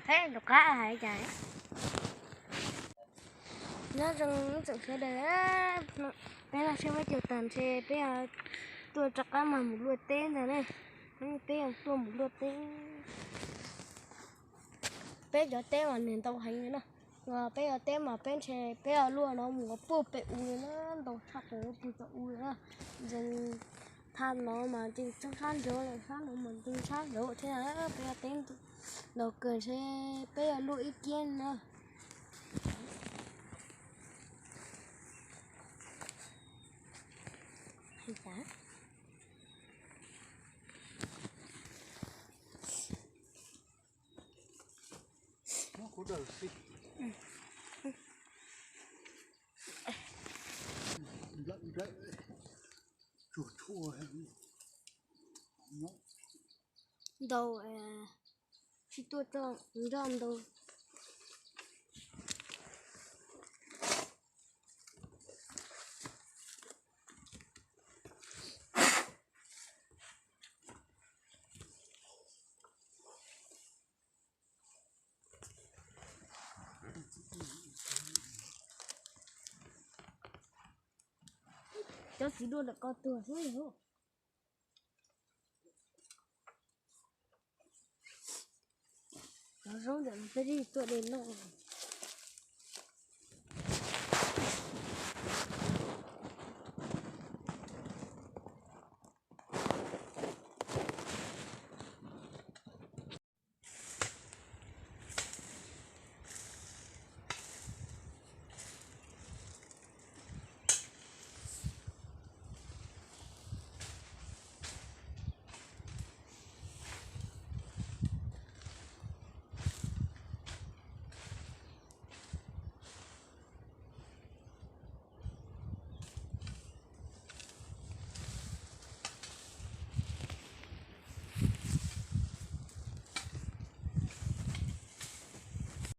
Peb rov qab hais cas. Nyob zoo ib tsoom sawv daws, peb no seb peb cog tag ntshe peb tuaj rov qab mas mus luaj teb ntag ne. Peb tuaj mus luaj teb. Peb cov teb mas nws ntau heev li na. Peb cov teb mas peb ntshe peb luaj no mus puag pem u li na, ntau tshaj plaws puag pem u li na. Ntsees thaj no mas nce sab nraud lawm, sab no mas nce sab nraud thiab. Peb cov teb ntau kawg ntshe peb yuav luaj ib kiab na. Ntau, tsis tuaj tso, nroj ntau. Cov txiv duaj ntawm ko tuag xwb. Cov zaub ntawm no peb twb tuaj de noj.